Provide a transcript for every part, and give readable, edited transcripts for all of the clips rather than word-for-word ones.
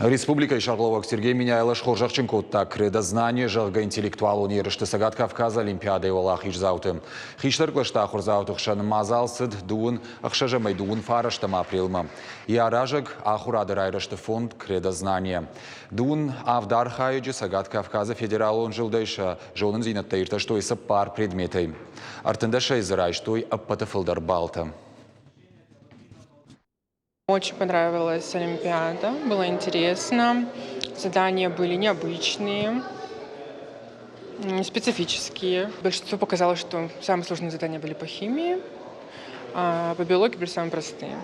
Республикӕйы сӕргълӕууӕг Сергей Меняйло схорзӕхджын кодта Кредознание, зӕгъгӕ, интеллектуалон ерысты Цӕгат Кавказы Олимпиадӕйы уӕлахиздзауты. Хистӕр кълӕсты ахуырдзауты хсӕн мадзал цыд дыууын ӕхсӕз ӕмӕ дыууын фарӕстӕм апрелмӕ. Йӕ аразӕг ахуырады райрӕзты фонд Кредознание. Дыууын авд архайӕджы Цӕгат Кавказы федералон зылдӕй сӕ зонындзинӕдтӕ иртӕстой цыппар предметӕй. Ӕртындӕсӕй дзы райстой ӕппӕты фылдӕр баллтӕ. Очень понравилась Олимпиада, было интересно. Задания были необычные, специфические. Большинство показало, что самые сложные задания были по химии, а по биологии были самые простые.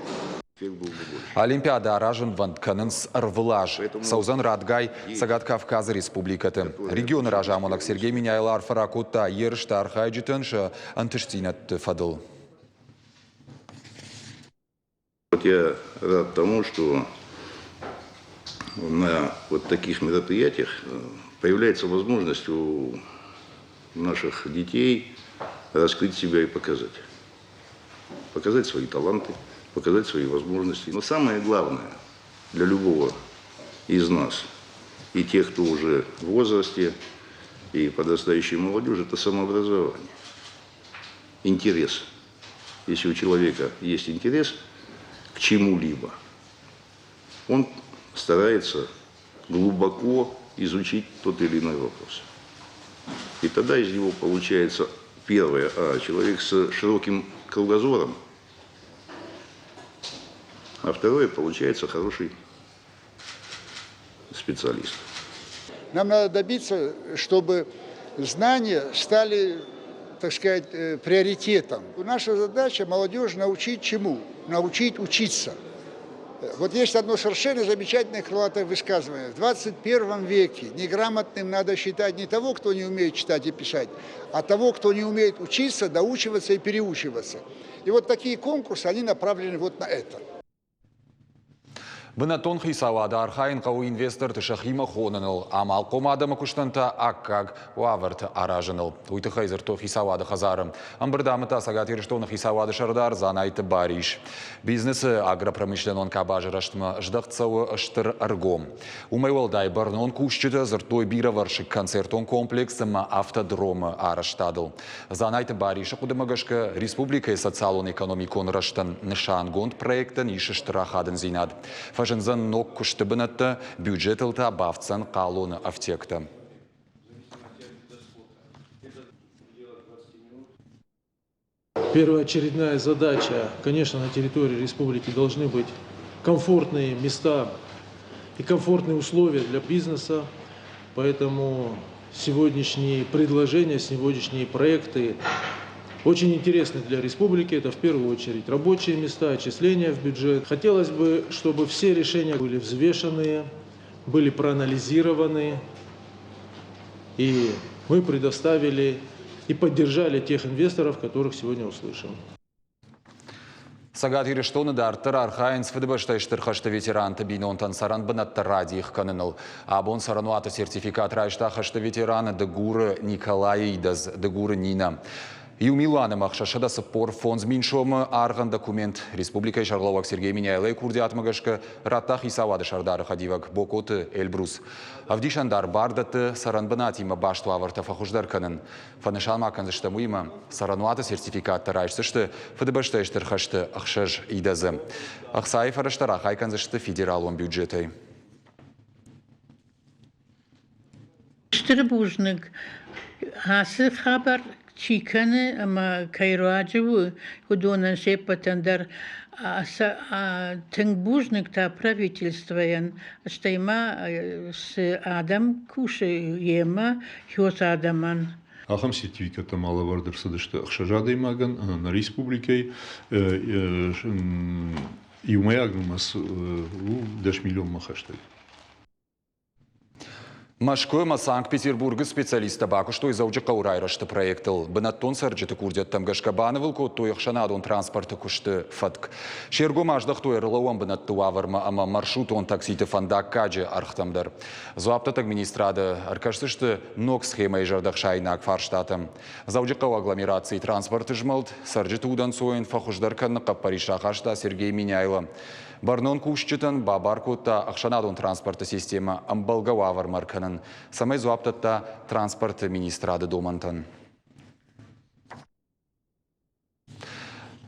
Олимпиадӕ аразынвӕнд кӕнынц ӕрвылаз. Цӕудзӕн радгай Цӕгат Кавказы республикӕты. Регионы разамонӕг Сергей Меняйло арфӕ ракодта ерысты архайджытӕн сӕ ӕнтыстдзинӕдты фӕдыл. Вот я рад тому, что на вот таких мероприятиях появляется возможность у наших детей раскрыть себя и показать. Показать свои таланты, показать свои возможности. Но самое главное для любого из нас, и тех, кто уже в возрасте, и подрастающей молодежи, это самообразование, интерес. Если у человека есть интерес к чему-либо, он старается глубоко изучить тот или иной вопрос. И тогда из него получается первое, человек с широким кругозором, а второе, получается хороший специалист. Нам надо добиться, чтобы знания стали, так сказать, приоритетом. Наша задача молодежь научить чему? Научить учиться. Вот есть одно совершенно замечательное крылатое высказывание. В 21 веке неграмотным надо считать не того, кто не умеет читать и писать, а того, кто не умеет учиться, доучиваться и переучиваться. И вот такие конкурсы, они направлены вот на это. Бынӕттон хицауады архайын хъӕуы инвесторты сӕхимӕ хоныныл, амалхъом адӕмы куыстӕн та аккаг уавӕртӕ аразыныл. Уый тыххӕй дзырдтой хицауады хӕдзары. Ӕмбырд амыдта Цӕгат Ирыстоны хицауады сӕрдар Дзанайты Барис. Бизнесы агропромышленнон къабазы рӕзтмӕ здӕхт цӕуы стыр ӕргом. Уымӕй уӕлдай бӕрнон кусджытӕ дзырдтой бирӕвӕрсыг концертон комплекс ӕмӕ автодромы арӕзтадыл. Дзанайты Барисы хъуыдымӕ гӕсгӕ, республикӕйы социалон-экономикон рӕзтӕн нысангонд проектӕн ис стыр ахадындзинад. Фӕзындзӕн ног куысты бынӕттӕ, бюджетыл та бафтдзӕн хъалоны ӕфтиӕгтӕ. Первоочередная задача, конечно, на территории республики должны быть комфортные места и комфортные условия для бизнеса. Поэтому сегодняшние предложения, сегодняшние проекты очень интересны для республики. Это в первую очередь рабочие места, отчисления в бюджет. Хотелось бы, чтобы все решения были взвешенные, были проанализированы, и мы предоставили и поддержали тех инвесторов, которых сегодня услышим. Цӕгат Ирыстоны дарддӕр архайынц Фыдыбӕстӕйы Стыр хӕсты ветеранты бинонтӕн цӕрӕн бынӕттӕ радих кӕныныл. Абон цӕрӕнуаты сертификат райста хӕсты ветеран Дыгуры Николайы идӕдз Дыгуры Нинӕ. Иу милуан ӕмӕ 645 мин сомы аргъӕн документ республикӕйы сӕргълӕууӕг Сергей Меняйлойы курдиатмӕ гӕсгӕ радта хицауады сӕрдары хӕдивӕг Бокоты Эльбрус. Ӕвдисӕндар бар дӕтты цӕрӕнбынатимӕ баст уавӕртӕ фӕхуыздӕр кӕнын. Фӕнысан ма кӕндзыстӕм уыимӕ, цӕрӕнуаты сертификаттӕ райсдзысты Фыдыбӕстӕйы Стыр хӕсты ӕхсӕз идӕдзы. Ӕхцайы фӕрӕзтӕ рахай кӕндзысты федералон бюджетӕй. Стыр бузныг, ацы хабар чи кӕны ӕмӕ кӕй руаджы у, уыдонӕн се ппӕтӕн дӕр тынг бузныг та правительствойӕн, стӕй ма цы адӕм кусы йемӕ, хёс адӕмӕн. Ахӕм сертификаттӕ ма лӕвӕрд ӕрцыдысты ӕхсӕз адӕймагӕн нӕ республикӕйы иумӕйаг нымӕц у 10 миллионмӕ хӕстӕг. Мӕскуы ӕмӕ Санкт-Петербургы специалисттӕ бакуыстой Дзӕуджыхъӕуы райрӕзты проектыл. Бынӕттон цӕрджыты курдиӕттӕм гӕсгӕ банывыл кодтой ӕхсӕнадон транспорты куысты фӕтк. Се ргом аздӕхтой ӕрлӕууӕн бынӕтты уавӕрмӕ ӕмӕ маршрутон такситы фӕндаггаджы ӕргътӕм дӕр. Дзуапдӕттӕг министрады ӕркӕсдзысты ног схемӕйы зӕрдӕхсаинаг фарстатӕм. Дзӕуджыхъӕуы агломерацийы транспорты змӕлд цӕрджыты удӕнцойӕн фӕхуыздӕр кӕныны хъӕппӕрис рахаста Сергей Меняйло. Бӕрнон кусджытӕн бабар кодта ӕхсӕнадон транспорты системӕ ӕмбӕлгӕ уавӕрмӕ ӕркӕнын, цӕмӕй дзуапп дӕтта транспорты министрады домӕнтӕн.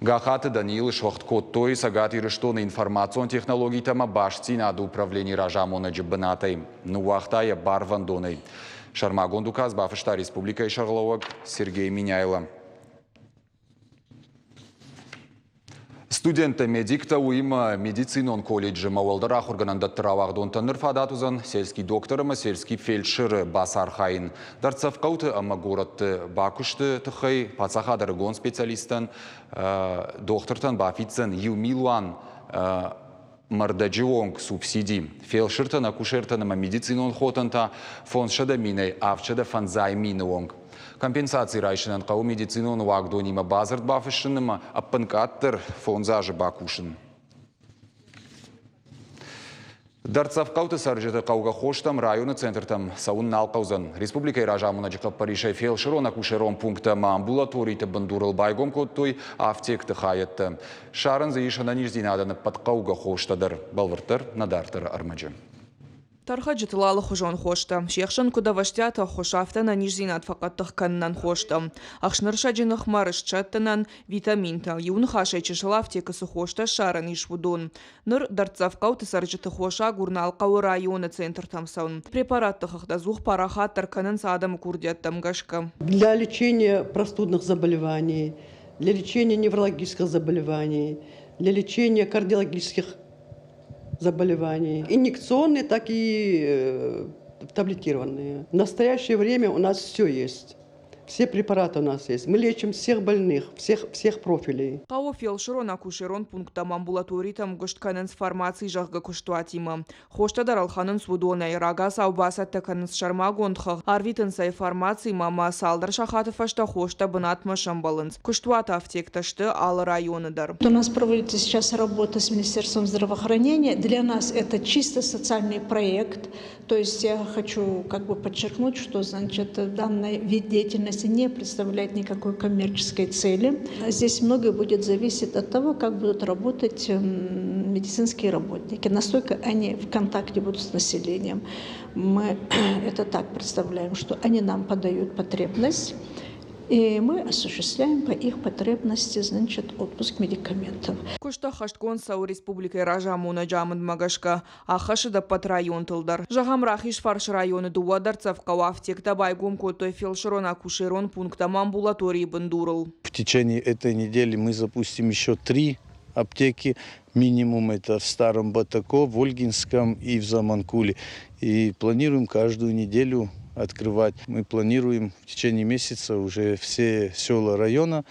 Гахаты Даниилы суӕгъд кодтой Цӕгат Ирыстоны информацион технологитӕ ӕмӕ бастдзинады управленийы разамонӕджы бынатӕй. Ныууагъта йӕ барвӕндонӕй. Сӕрмагонд указ бафыста республикӕйы сӕргълӕууӕг Сергей Меняйло. Студенттӕ-медиктӕ, уыимӕ медицинон колледжы ӕмӕ уӕлдӕр ахуыргӕнӕндӕтты рауагъдонтӕн ныр фадат уыдзӕн сельский доктор ӕмӕ сельский фельдшеры бацархайын. Дӕрддзӕф хъӕуты ӕмӕ горӕтты бакуысты тыххӕй паддзахад ӕрыгон специалисттӕн, дохтыртӕн бафиддзӕн иу милуан мӕрдӕджы онг субсиди. Фелсыртӕн, акушертӕн ӕмӕ медицинон хотӕн та 500 минӕй 750 мины онг. Компенсаци райсынӕн хъӕуы медицинон уагдонимӕ бадзырд бафыссын ӕмӕ ӕппынкъаддӕр фондз азы бакусын. Дӕрддзӕф хъӕуты цӕрджыты хъӕугӕ хостӕм районы центртӕм цӕуын нал хъӕудзӕн. Республикӕйы разамонӕджы хъӕппӕрисӕй фелсырон-акушерон пункттӕ ӕмӕ амбулаториты бындурыл байгом кодтой афтекты хайӕдтӕ. Ссарын дзы ис ӕнӕниздзинадӕн ӕппӕт хъӕугӕ хостӕ дӕр. Бӕлвырддӕр нӕ дарддӕры ӕрмӕджы. Тӕрхӕджытыл алыхуызон хостӕ, се хсӕн куыд ӕвӕстиат ӕххуыс, афтӕ ӕнӕниздзинад фӕхъӕддых кӕнынӕн хостӕ, ӕхснырсӕджы ныхмӕ, рыстсӕттынӕн, витаминтӕ, иу ныхасӕй чысыл афтекы цы хостӕ ссарӕн ис, уыдон. Ныр дӕрддзӕф хъӕуты цӕрджыты хосагур нал хъӕуы районы центртӕм цӕуын. Препаратты хыгъд ӕдзух парахатдӕр кӕнынц адӕмы курдиӕттӕм гӕсгӕ. Для лечения простудных заболеваний, для лечения неврологических заболеваний, для лечения кардиологических заболеваний. Инъекционные, так и таблетированные. В настоящее время у нас все есть. Все препараты у нас есть. Мы лечим всех больных, всех, всех профилей. Хъӕуы фелсырон-акушерон пункттӕм амбулаторитӕм гуыст кӕнынц фармаци зӕгъгӕ куыстуатимӕ. Хостӕ дӕр ӕлхӕнынц уыдонӕй, рагацау бацӕттӕ кӕнынц сӕрмагонд хыгъд, арвитынц ӕй фармацимӕ ӕмӕ цалдӕр сахаты фӕстӕ хостӕ бынатмӕ сӕмбӕлынц. Куыстуаты афтектӕ сты алы районы дӕр. У нас проводится сейчас работа с Министерством здравоохранения. Для нас это чисто социальный проект. То есть я хочу как бы подчеркнуть, что значит, данный вид деятельности не представляет никакой коммерческой цели. Здесь многое будет зависеть от того, как будут работать медицинские работники, насколько они в контакте будут с населением. Мы это так представляем, что они нам подают потребность, и мы осуществляем по их потребности, значит, отпуск медикаментов. Куыст ӕххӕстгонд цӕуы республикӕйы разамонӕджы амындмӕ гӕсгӕ. Ӕххӕссыд ӕппӕт районтыл дӕр. Зӕгъӕм, Рахизфарсы районы дыууӕ дӕрддзӕф хъӕуы афтектӕ байгом кодтой фелсырон-акушерон пункт ӕмӕ амбулаторийы бындурыл. В течение этой недели мы запустим еще три аптеки. Минимум это в Старом Батако, в Ольгинском и в Заманкуле. И планируем каждую неделю открывать. Мы планируем в течение месяца уже все села района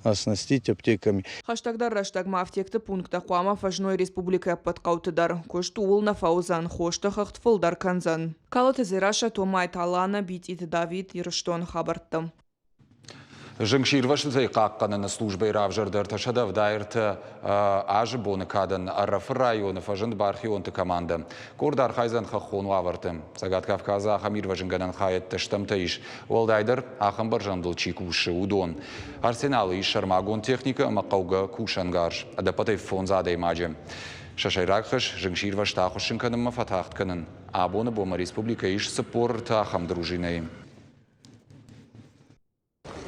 оснастить аптеками. Хӕстӕгдӕр рӕстӕгмӕ афтекты пункттӕ хъуамӕ фӕзыной республикӕйы ӕппӕт хъӕуты дӕр. Куыст ууыл нӕ фӕуыдзӕн, хосты хыгъд фылдӕр кӕндзӕн. Калоты Дзерассӕ, Томайты Алана, Битъиты Давид, Ирыстоны хабӕрттӕ. Зынгсирвӕзтытӕй хъахъхъӕныны службӕйы равзӕрд 373 азы боны кадӕн Ӕрӕфы районы фӕзынд бархионты командӕ. Къорд архайдзӕн хӕххон уавӕрты. Цӕгат Кавказы ахӕм ирвӕзынгӕнӕн хайӕдтӕ стӕмтӕ ис. Уӕлдайдӕр ахӕм бӕрзӕндыл чи кусы, уыдон. Арсеналы ис сӕрмагонд техникӕ ӕмӕ хъӕугӕ кусӕнгарз. Ӕдӕппӕтӕй фондз адӕймаджы. Сӕ сӕйраг хӕс зынгсирвӕзт ахуыссын кӕнынмӕ фӕтагъд кӕнын. Абоны бонмӕ республикӕйы ис 43 ахӕм дружинӕйы.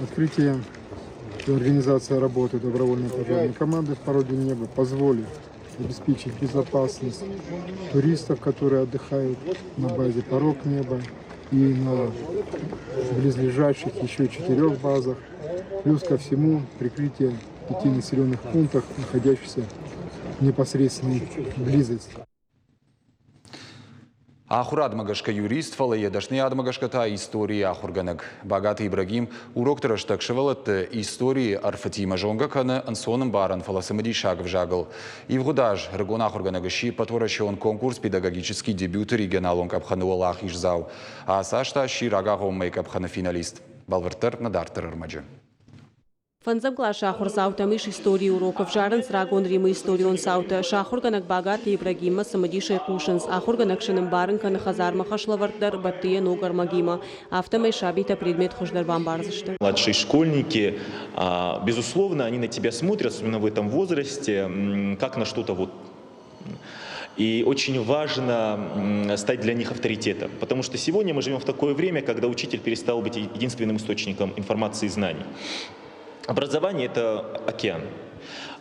Открытие и организация работы добровольной пожарной команды в породе неба позволит обеспечить безопасность туристов, которые отдыхают на базе «Порог неба» и на близлежащих еще четырех базах. Плюс ко всему прикрытие пяти населенных пунктах, находящихся в непосредственной близости. Ахуырадмӕ гӕсгӕ юрист, фӕлӕ йӕ дӕсныйадмӕ гӕсгӕ та историйы ахуыргӕнӕг. Багаты Ибрагим урокты рӕстӕг сывӕллӕтты историйы ӕрфытимӕ зонгӕ кӕны ӕнцонӕмбарӕн, фӕлӕ цымыдисаг ӕвзагыл. Ивгъуыд аз ӕрыгон ахуыргӕнӕг сси ӕппӕтуӕрӕсеон конкурс «Педагогический дебют»-ы регионалон къӕпхӕны уӕлахиздзау. Ацы аз та сси рагагъоммӕйы къӕпхӕны финалист. Бӕлвырддӕр нӕ дарддӕр ӕрмӕджы. Фӕндзӕм къласы ахуырдзаутӕм ис историйы урок, ӕвзарынц рагон Римы историон цаутӕ. Сӕ ахуыргӕнӕг Багаты Ибрагиммӕ цымыдисӕй хъусынц. Ахуыргӕнӕг сын ӕмбарын кӕны хӕдзармӕ хӕслӕвӕрд дӕр, бӕтты йӕ ног ӕрмӕгимӕ. Афтӕмӕй сабитӕ предмет хуыздӕр бамбардзысты. Младшие школьники, безусловно, они на тебя смотрят, особенно в этом возрасте, как на что-то вот. И очень важно стать для них авторитетом, потому что сегодня мы живем в такое время, когда учитель перестал быть единственным источником информации и знаний. Образование – это океан.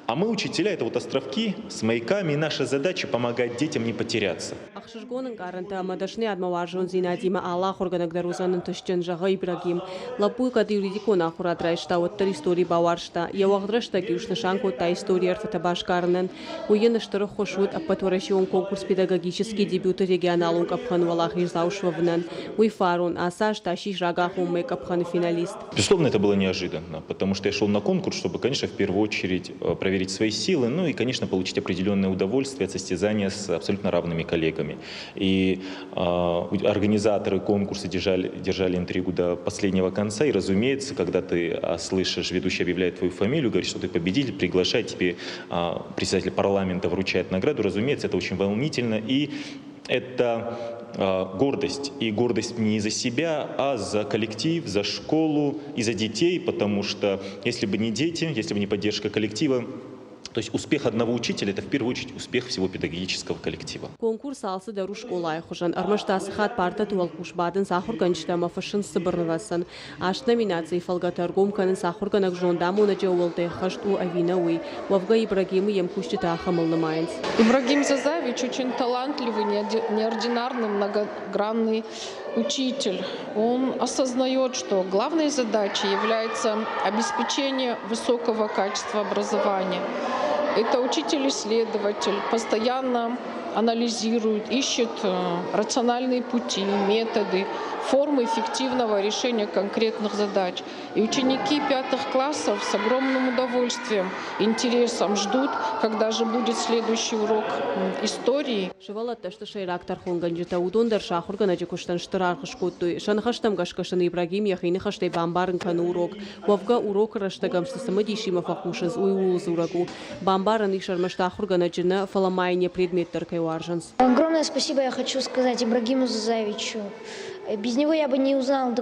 А мы, учителя, это вот островки с маяками, и наша задача – помогать детям не потеряться. Ӕхсызгон ӕнкъарӕнтӕ ӕмӕ дӕсныйадмӕ уарзондзинадимӕ алы ахуыргӕнӕг дӕр уыдзӕн ӕнтыстджын, зӕгъы Ибрагим. Лӕппу кӕд юридикон ахуырад райста, уӕддӕр истори бауарзта. Йӕ уӕгъд рӕстӕг-иу снысан кодта историйы ӕрфытӕ басгарынӕн. Уый йын стыр ӕххуыс уыд ӕппӕтуӕрӕсеон конкурс «Педагогический дебют»-ы регионалон къӕпхӕны уӕлахиздзау суӕвынӕн. Уый фарон, ацы аз та ссис рагагъоммӕ къӕпхӕны финалист. Безусловно, это было неожиданно, потому что я шел на конкурс, чтобы, конечно, в первую очередь проверить свои силы, ну и, конечно, получить определенное удовольствие от состязания с абсолютно равными коллегами. И организаторы конкурса держали интригу до последнего конца. И, разумеется, когда ты слышишь, ведущий объявляет твою фамилию, говорит, что ты победитель, приглашает тебе председатель парламента, вручает награду, разумеется, это очень волнительно. И это гордость. И гордость не за себя, а за коллектив, за школу и за детей, потому что если бы не дети, если бы не поддержка коллектива, то есть успех одного учителя – это в первую очередь успех всего педагогического коллектива. Конкурс алцыдӕр у скъолайы хуызӕн. Ӕрмӕст ацы хатт партӕты уӕлхъус бадынц ахуыргӕнджытӕ ӕмӕ фыссынц цыбыр нывӕцӕн. Аст номинацийы фӕлгӕты ӕргом кӕнынц ахуыргӕнӕг зондамонӕджы ӕууӕлтӕй ӕххӕст у ӕви нӕ, уый. Уӕвгӕ Ибрагимы йе мкусджытӕ ахӕмыл нымайынц. Ибрагим Зазаевич очень талантливый, неординарный, многогранный учитель. Он осознает, что главной задачей является обеспечение высокого качества образования. Это учитель-исследователь, постоянно анализирует, ищет рациональные пути, методы, формы эффективного решения конкретных задач. И ученики пятых классов с огромным удовольствием, интересом ждут, когда же будет следующий урок истории. Сывӕллӕттӕ сты сӕйраг тӕрхонгӕнджытӕ, уыдон дӕр сӕ ахуыргӕнӕджы куыстӕн стыр аргъ скодтой. Сӕ ныхӕстӕм гӕсгӕ сын Ибрагим йӕхи ныхӕстӕй бамбарын кӕны урок. Уӕвгӕ, урокы рӕстӕг ӕм цы цымыдисимӕ фӕхъусынц, уый ууыл дзурӕг у. Бамбарӕн ис ӕрмӕст ахуыргӕнӕджы нӕ, фӕлӕ ма йын йӕ предмет дӕр кӕй уарзынц. Огромное спасибо я хочу сказать Ибрагиму Зазаевичу. Без него я бы не узнал,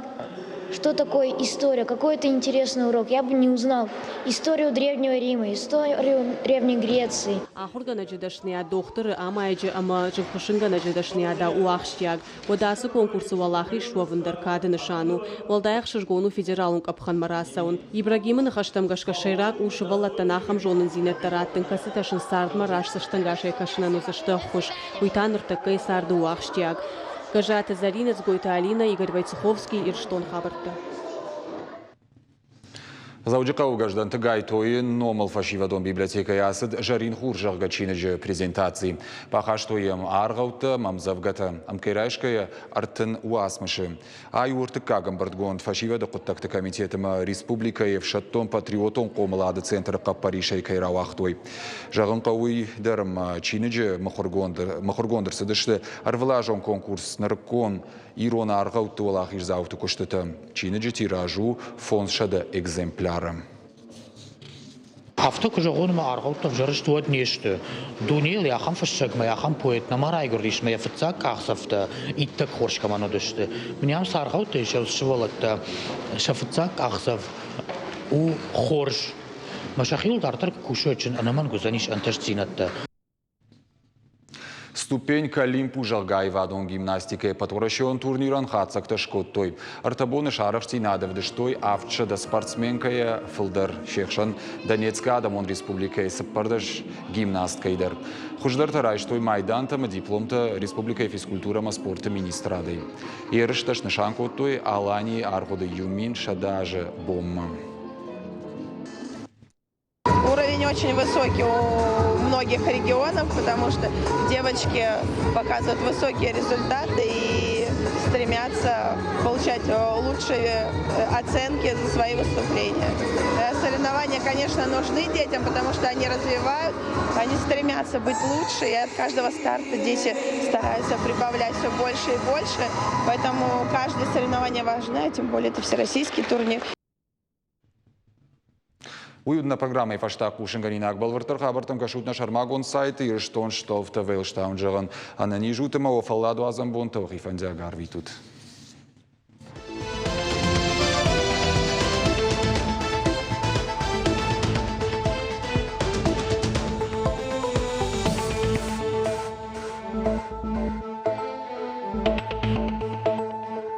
что такое история, какой это интересный урок. Я бы не узнал историю Древнего Рима, историю Древней Греции. Ахуыргӕнӕджы дӕсныйад дохтыры, амайӕджы ӕмӕ зынгхуыссынгӕнӕджы дӕсныйадау у ахсджиаг. Уӕдӕ ацы конкурсы уӕлахиз суӕвын дӕр кады нысан у. Уӕлдай ӕхсызгон у федералон къӕпхӕнмӕ рацӕуын. Ибрагимы ныхӕстӕм гӕсгӕ сӕйраг у сывӕллӕттӕн ахӕм зонындзинӕдтӕ раттын, кӕцытӕ сын цардмӕ раст цӕстӕнгасӕй кӕсынӕн уыдзысты ӕххуыс. Уый та ныртӕккӕйы царды у ахсджиаг. Гӕззаты Зӕринӕ, Дзгойты Алинӕ, Игорь Войцеховский, Ирыстон хабӕрттӕ. Дзӕуджыхъӕуы Гӕздӕнты Гайтойы номыл фӕсивӕдон библиотекӕйы ацыд «Зӕрин хур» зӕгъгӕ чиныджы презентаци. Бахастой йӕм аргъӕуттӕ, ӕмдзӕвгӕтӕ, ӕмткӕй райсгӕйӕ 30 уацмысы. Ай у ӕртыккаг ӕмбырдгонд фӕсивӕды хъуыддӕгты комитеты ӕмӕ республикӕйы ӕфсӕддон-патриотон хъомылады центры хъӕппӕрисӕй кӕй рауагътой. Зӕгъын хъӕуы уый дӕр ӕмӕ чиныджы мыхуыргонд ӕрцыдысты ӕрвылазон конкурс нырыккон ирон аргъӕутты уӕлахиздзауты куыстытӕ. Чиныджы тираж у 500 экземпляры. Афтӕ куы зӕгъон, ӕмӕ аргъӕуттӕ ӕвзӕрст уӕд не сты. Дунейыл ахӕм фыссӕгмӕ, ахӕм поэт нӕма райгуырдис ӕмӕ йӕ фыццаг къахдзӕфтӕ иттӕг хорз кӕмӕн уыдысты. Мын ам цы аргъӕуттӕ ис, сывӕллӕттӕ сӕ фыццаг къахдзӕф у хорз. Мӕ сӕхиуыл дарддӕр куы кусой, ӕнӕмӕнг уыдзӕнис ӕнтыстдзинӕдтӕ. Ступень к Олимпу, зӕгъгӕ, аивадон гимнастикӕйы ӕппӕтуӕрӕсеон турнирӕн хатдзӕгтӕ скодтой. Ӕртӕ боны сарӕхстдзинад ӕвдыстой 700 спортсменкӕйӕ фылдӕр, се хсӕн Донецкы адӕмон республикӕйы 14 гимнасткӕй дӕр. Хуыздӕртӕ райстой майдантӕ ӕмӕ дипломтӕ республикӕйы физкультурӕ ӕмӕ спорты министрадӕй. Ерыстӕ снысан кодтой Аланийы аргъуыды 1100 азы бонмӕ. Уровень очень высокий у многих регионов, потому что девочки показывают высокие результаты и стремятся получать лучшие оценки за свои выступления. Соревнования, конечно, нужны детям, потому что они развивают, они стремятся быть лучше, и от каждого старта дети стараются прибавлять все больше и больше, поэтому каждое соревнование важно, тем более это всероссийский турнир. Уый уыд нӕ программӕйы фӕстаг хъусынгӕнинаг. Бӕлвырддӕр хабӕрттӕм кӕсут нӕ сӕрмагонд сайты Ирыстон Штов ТВ-ыл зӕгъын. Ӕнӕниз ут ӕмӕ уӕ фӕлладуадзӕн бонтӕ уӕхи фӕндиаг арвитут.